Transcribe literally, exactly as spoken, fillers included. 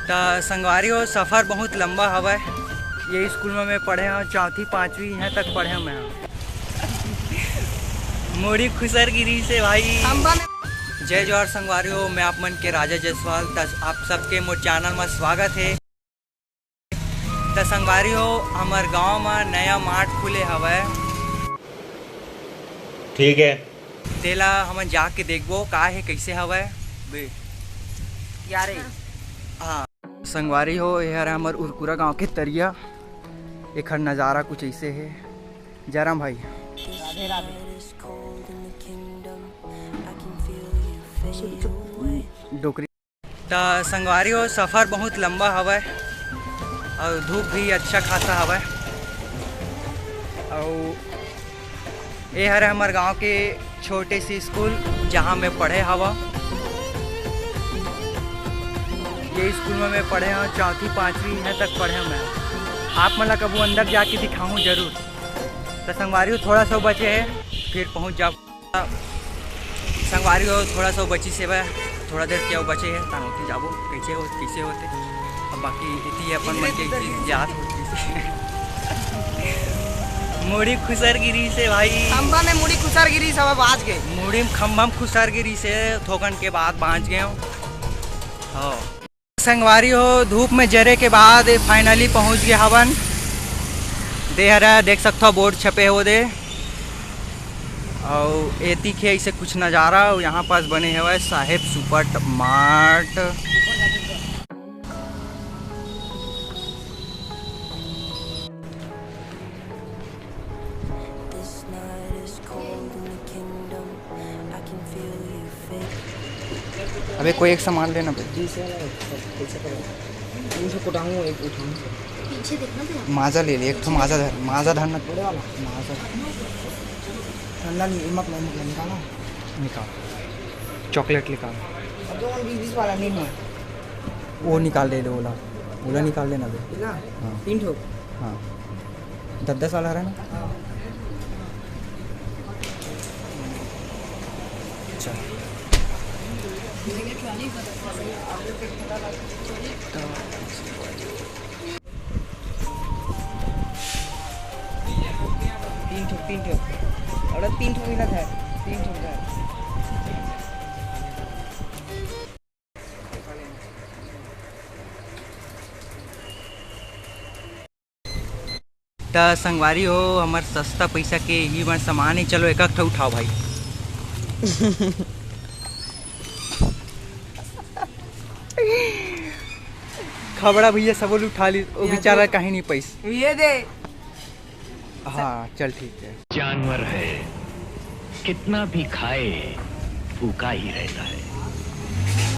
त संगवारी हो, सफर बहुत लंबा हवय। ये स्कूल में मैं पढ़े हूँ, चौथी पाँचवीं यहाँ तक पढ़े हूँ मैं। मुड़ी खुसर गिरी से भाई। जय जोहार संगवारी हो, मैं आप मन के राजा जायसवाल। त आप सबके मोर चैनल में स्वागत है। त संगवारी हो, हमर गांव में नया मार्ट खुले हवय। ठीक है। तेला हमन जाके देखबो का हे, कैसे हवय। बे। यारे। हाँ। संगवारी हो, ये हरे हमर उरकुरा गांव के तरिया। एखर नजारा कुछ ऐसे हे। जयराम भाई। राधे राधे। डोकरी। त संगवारी हो, सफर बहुत लंबा हवय और धूप भी अच्छा खासा हवय। और ये हरे हमर गांव के छोटे से स्कूल, जहां मैं पढ़े हवा। ये स्कूल में मैं पढ़े हूँ, चौथी पाँचवीं यहाँ तक पढ़े हूँ मैं। आप मन ला कभू अंदर जाके दिखाऊँ जरूर। त संगवारी हो, थोड़ा सा बचे है, फिर पहुँच जाओ। संगवारी हो, थोड़ा सा बची सेवा, थोड़ा देर क्या बचे है, तान होती जाबो, कैसे हो, कैसे होते। अब बाकी इतनी अपन मन के चीज याद होती। मुड़ी खुसर गिरी से भाई। खंभा में मुड़ी खुसर गिरी, सब बाज गए। मुड़ी में खंभा में खुसर गिरी से थोकन के बाद बाज गए हो। हाँ। संगवारी हो, धूप में जरे के बाद फाइनली पहुंच गए हवन। दे हरा देख सकथो, बोर्ड छपे हो दे। अउ एती के ऐसे कुछ नजारा, अउ यहाँ पास बने हवय साहेब सुपर मार्ट। अबे कोई एक सामान लेना भाई। जी सर, पैसा करो। तीन सौ कोटाऊँ, एक उठाऊँ सर। पीछे देखना भैया। माजा ले ले, एक ठो माजा धर, माजा धरना। बड़े वाला? माजा। ठंडा नहीं, इमक नहीं, इमक नहीं, निकालो। निकाल। चॉकलेट निकाल। अब तो बीस बीस वाला नहीं है। वो निकाल दे, ओला, ओला निकाल देना बे। ना? हाँ। तीन ठो। हाँ। दस दस वाला हरे ना? हाँ। चल। तीन ठो, तीन ठो। अरे तीन ठो मिला था, तीन ठो मिला। त संगवारी हो, हमर सस्ता पैसा के ही मन सामान है। चलो एक एक ठो उठाओ भाई। खबड़ा भैया सबो ल उठा ली, वो बेचारा कहीं नहीं पैस। ये दे। हाँ, चल ठीक है। जानवर है, कितना भी खाए, भूखा ही रहता है।